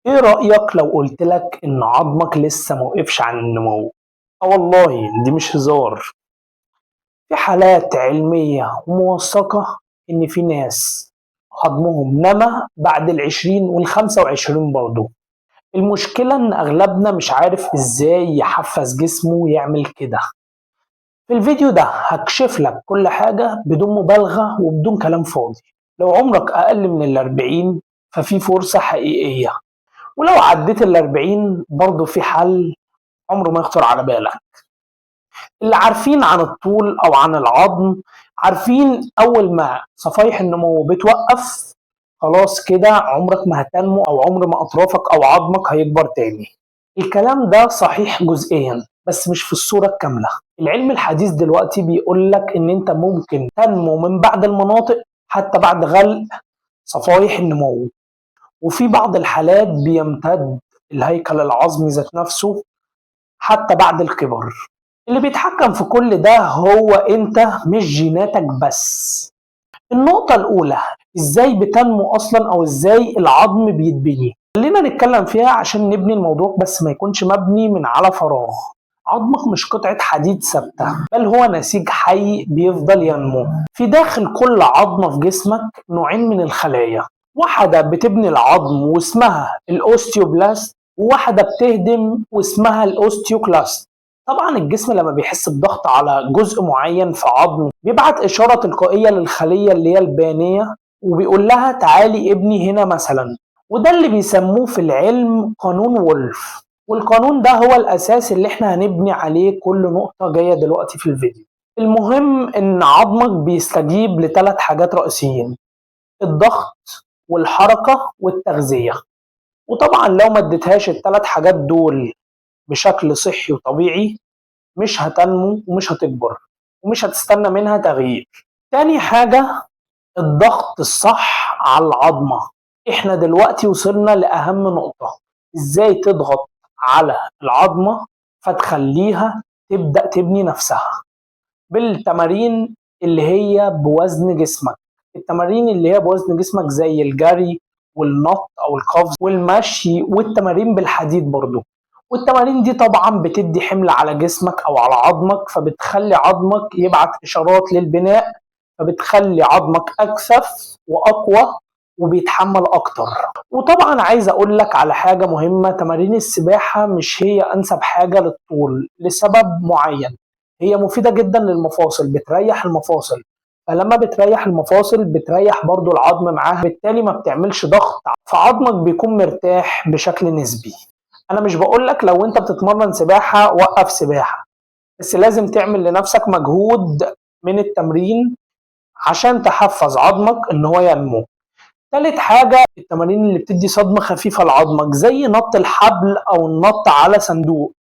ايه رأيك لو قلت لك ان عظمك لسه موقفش عن النمو؟ اه والله دي مش هزار. في حالات علمية وموثقة ان في ناس عظمهم نما بعد 20 وال25 برضه. المشكلة ان اغلبنا مش عارف ازاي يحفز جسمه يعمل كده. في الفيديو ده هكشف لك كل حاجة بدون مبالغة وبدون كلام فاضي. لو عمرك اقل من 40 ففي فرصة حقيقية، ولو عديت 40 برضه في حل عمره ما يخطر على بالك. اللي عارفين عن الطول او عن العظم عارفين اول ما صفايح النمو بتوقف خلاص كده عمرك ما هتنمو او عمر ما اطرافك او عظمك هيكبر تاني. الكلام ده صحيح جزئيا بس مش في الصورة الكاملة. العلم الحديث دلوقتي بيقول لك ان انت ممكن تنمو من بعد المناطق حتى بعد غلق صفايح النمو، وفي بعض الحالات بيمتد الهيكل العظمي ذات نفسه حتى بعد الكبر. اللي بيتحكم في كل ده هو انت، مش جيناتك بس. النقطة الأولى، ازاي بتنمو أصلا أو ازاي العظم بيتبني؟ خلينا نتكلم فيها عشان نبني الموضوع بس ما يكونش مبني من على فراغ. عظمك مش قطعة حديد ثابتة، بل هو نسيج حي بيفضل ينمو. في داخل كل عظمة في جسمك نوعين من الخلايا، واحدة بتبني العظم واسمها ال osteoblast، وواحدة بتهدم واسمها ال osteoclast. طبعا الجسم لما بيحس بضغط على جزء معين في عظم بيبعت إشارة تلقائية للخلية اللي هي البانية وبيقول لها تعالي ابني هنا مثلا، وده اللي بيسموه في العلم قانون وولف. والقانون ده هو الأساس اللي احنا هنبني عليه كل نقطة جاية دلوقتي في الفيديو. المهم إن عظمك بيستجيب لثلاث حاجات رئيسيين: الضغط والحركة والتغذية. وطبعا لو ما اديتهاش الثلاث حاجات دول بشكل صحي وطبيعي مش هتنمو ومش هتكبر ومش هتستنى منها تغيير. تاني حاجة، الضغط الصح على العظمة. احنا دلوقتي وصلنا لأهم نقطة، ازاي تضغط على العظمة فتخليها تبدأ تبني نفسها بالتمارين اللي هي بوزن جسمك. التمارين اللي هي بوزن جسمك زي الجري والنط او القفز والمشي والتمارين بالحديد برضو. والتمارين دي طبعا بتدي حمل على جسمك او على عظمك، فبتخلي عظمك يبعت اشارات للبناء، فبتخلي عظمك اكثف واقوى وبيتحمل اكتر. وطبعا عايز اقول لك على حاجة مهمة، تمارين السباحة مش هي انسب حاجة للطول لسبب معين. هي مفيدة جدا للمفاصل، بتريح المفاصل، فلما بتريح المفاصل بتريح برضو العظم معاها، بالتالي ما بتعملش ضغط، فعظمك بيكون مرتاح بشكل نسبي. انا مش بقولك لو انت بتتمرن سباحة وقف سباحة، بس لازم تعمل لنفسك مجهود من التمرين عشان تحفز عظمك ان هو ينمو. تالت حاجة، التمارين اللي بتدي صدمة خفيفة لعظمك زي نط الحبل او النط على صندوق.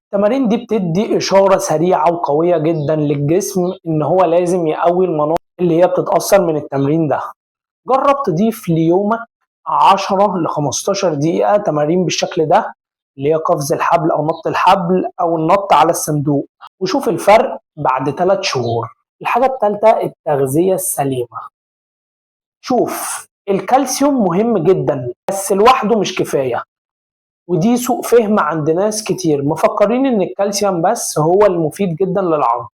التمارين دي بتدي إشارة سريعة وقوية جدا للجسم إن هو لازم يقوي المناطق اللي هي بتتأثر من التمرين ده. جرب تضيف ليومك 10 ل 15 دقيقة تمارين بالشكل ده، اللي هي قفز الحبل أو نط الحبل أو النط على الصندوق، وشوف الفرق بعد 3 شهور. الحاجة الثالثة، التغذية السليمة. شوف، الكالسيوم مهم جدا بس لوحده مش كفاية، ودي سوء فهم عند ناس كتير مفكرين ان الكالسيوم بس هو المفيد جدا للعظم.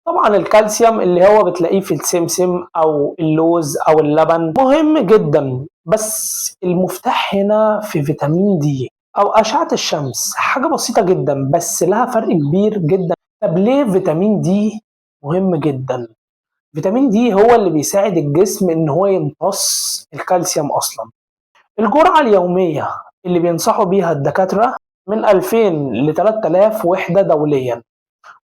طبعا الكالسيوم اللي هو بتلاقيه في السمسم او اللوز او اللبن مهم جدا، بس المفتاح هنا في فيتامين دي او اشعة الشمس. حاجة بسيطة جدا بس لها فرق كبير جدا. طب ليه فيتامين دي مهم جدا؟ فيتامين دي هو اللي بيساعد الجسم ان هو يمتص الكالسيوم اصلا. الجرعة اليومية اللي بينصحوا بيها الدكاترة من 2000 ل 3000 وحدة دوليا.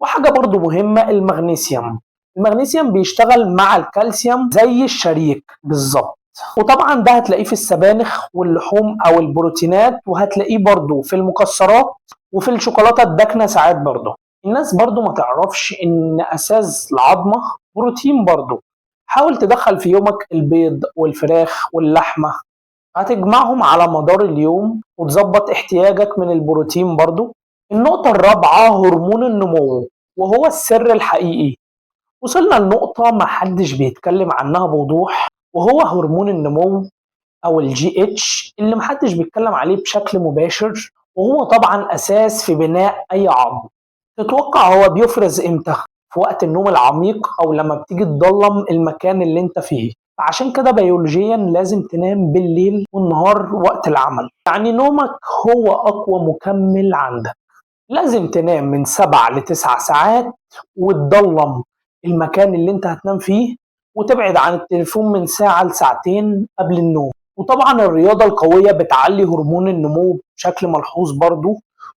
وحاجة برضو مهمة، المغنيسيوم. المغنيسيوم بيشتغل مع الكالسيوم زي الشريك بالظبط، وطبعا ده هتلاقيه في السبانخ واللحوم او البروتينات، وهتلاقيه برضو في المكسرات وفي الشوكولاتة الداكنة ساعات برضو. الناس برضو ما تعرفش ان اساس العظمة بروتين برضو. حاول تدخل في يومك البيض والفراخ واللحمة، هتجمعهم على مدار اليوم وتظبط احتياجك من البروتين برضو. النقطة الرابعة، هرمون النمو، وهو السر الحقيقي. وصلنا لنقطة ما حدش بيتكلم عنها بوضوح، وهو هرمون النمو او ال GH اللي محدش بيتكلم عليه بشكل مباشر، وهو طبعا اساس في بناء اي عظم. تتوقع هو بيفرز امتى؟ في وقت النوم العميق او لما بتيجي تضلم المكان اللي انت فيه. عشان كده بيولوجيا لازم تنام بالليل والنهار وقت العمل، يعني نومك هو اقوى مكمل عندك. لازم تنام من 7 ل9 ساعات، وتضلم المكان اللي انت هتنام فيه، وتبعد عن التليفون من ساعة لساعتين قبل النوم. وطبعا الرياضة القوية بتعلي هرمون النمو بشكل ملحوظ برضو،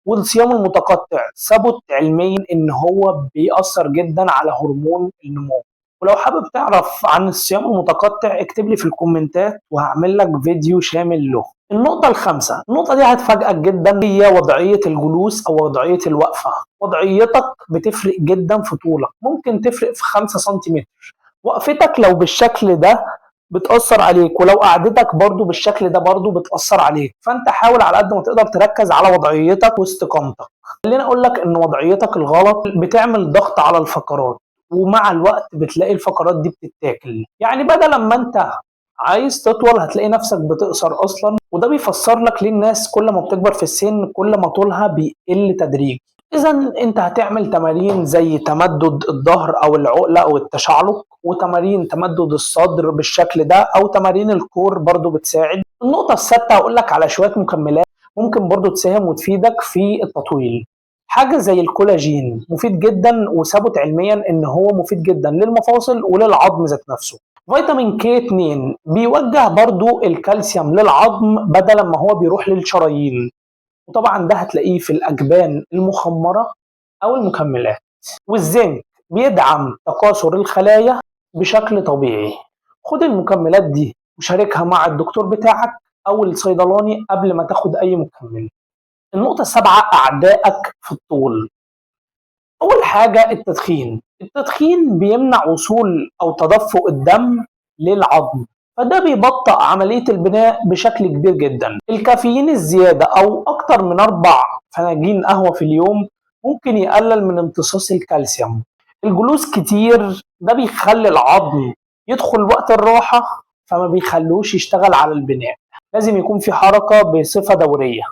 والصيام المتقطع ثبت علميا ان هو بيأثر جدا على هرمون النمو. ولو حابب تعرف عن الصيام المتقطع اكتب لي في الكومنتات وهعمل لك فيديو شامل له. النقطة الخامسة، النقطة دي هتفاجئك جدا، هي وضعية الجلوس أو وضعية الوقفة. وضعيتك بتفرق جدا في طولك، ممكن تفرق في 5 سنتيمتر. وقفتك لو بالشكل ده بتأثر عليك، ولو قعدتك برضو بالشكل ده برضو بتأثر عليك. فأنت حاول على قد ما تقدر تركز على وضعيتك واستقامتك. خليني أقول لك إن وضعيتك الغلط بتعمل ضغط على الفقرات، ومع الوقت بتلاقي الفقرات دي بتتاكل. يعني بدل ما انت عايز تطول هتلاقي نفسك بتقصر اصلا، وده بيفسر لك ليه الناس كل ما بتكبر في السن كل ما طولها بيقل تدريجي. اذا انت هتعمل تمارين زي تمدد الظهر او العقلة او التشعلق، وتمارين تمدد الصدر بالشكل ده، او تمارين الكور برضو بتساعد. النقطة السادسة هقول لك على شوية مكملات ممكن برضو تساهم وتفيدك في التطويل. حاجة زي الكولاجين مفيد جدا، وثبت علميا ان هو مفيد جدا للمفاصل وللعظم ذات نفسه. فيتامين K 2 بيوجه برضو الكالسيوم للعظم بدل ما هو بيروح للشرايين، وطبعا ده هتلاقيه في الأجبان المخمرة أو المكملات. والزنك بيدعم تكاثر الخلايا بشكل طبيعي. خد المكملات دي وشاركها مع الدكتور بتاعك أو الصيدلاني قبل ما تاخد أي مكمل. النقطة السابعة، أعدائك في الطول. أول حاجة التدخين. التدخين بيمنع وصول أو تدفق الدم للعظم، فده بيبطئ عملية البناء بشكل كبير جدا. الكافيين الزيادة أو أكتر من 4 فناجين قهوة في اليوم ممكن يقلل من امتصاص الكالسيوم. الجلوس كتير ده بيخلي العظم يدخل وقت الراحة، فما بيخلوش يشتغل على البناء. لازم يكون في حركة بصفة دورية.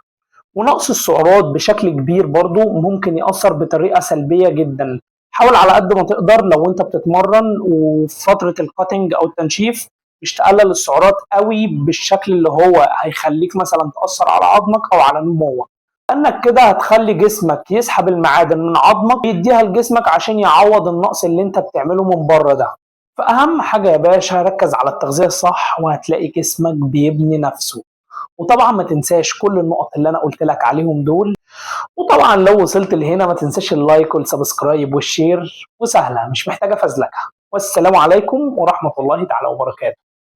ونقص السعرات بشكل كبير برضو ممكن يأثر بطريقة سلبية جدا. حاول على قد ما تقدر لو انت بتتمرن وفي فترة ال cutting او التنشيف مش تقلل السعرات قوي بالشكل اللي هو هيخليك مثلا تأثر على عظمك او على نموك، لانك كده هتخلي جسمك يسحب المعادن من عظمك ويديها لجسمك عشان يعوض النقص اللي انت بتعمله من بره ده. فأهم حاجة يا باشا ركز على التغذية الصح وهتلاقي جسمك بيبني نفسه. وطبعا ما تنساش كل النقط اللي انا قلت لك عليهم دول. وطبعا لو وصلت لهنا ما تنساش ال like وال subscribe وال share، وسهلة مش محتاجه فزلكه. والسلام عليكم ورحمة الله تعالى وبركاته.